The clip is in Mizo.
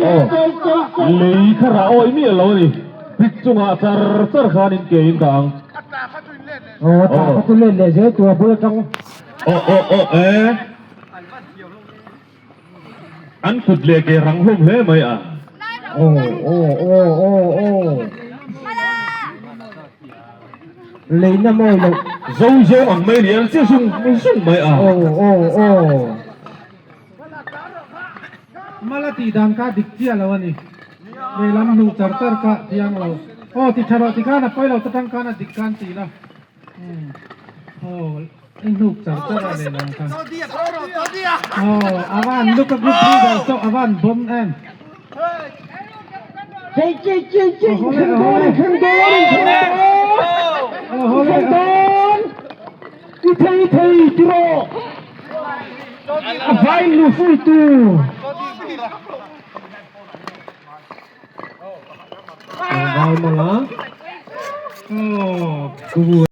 Aw, lei kha rah awih miah lo a ni. Bik chungah char char khan in ke in dah ang. Aw, a tla kha chu let leh zel tur a bul atang. Aw, aw, aw, e. An kut leh ke rang hlawm hle mai a. Aw, aw, aw, aw, aw. Lei na mawi loh. Zo zawng ang mai ni an che zung zung mai a. Aw, aw, aw. Mala tih dan kha dik chiah lo a ni. Lehlam hnuh char char kha thiang lo. Aw ti tha rawh ti khan a pawi lo ta tang khan a dik khan ti la. Aw i hnuk char char a lehlam kha. Aw avan look a group leader saw avan bon em. Chei chei chei chei thleng dawn in thleng dawn in thleng dawn in thleng dawn. I thei thei ti rawh. A vai lu fuitu. Vai mala. Aw.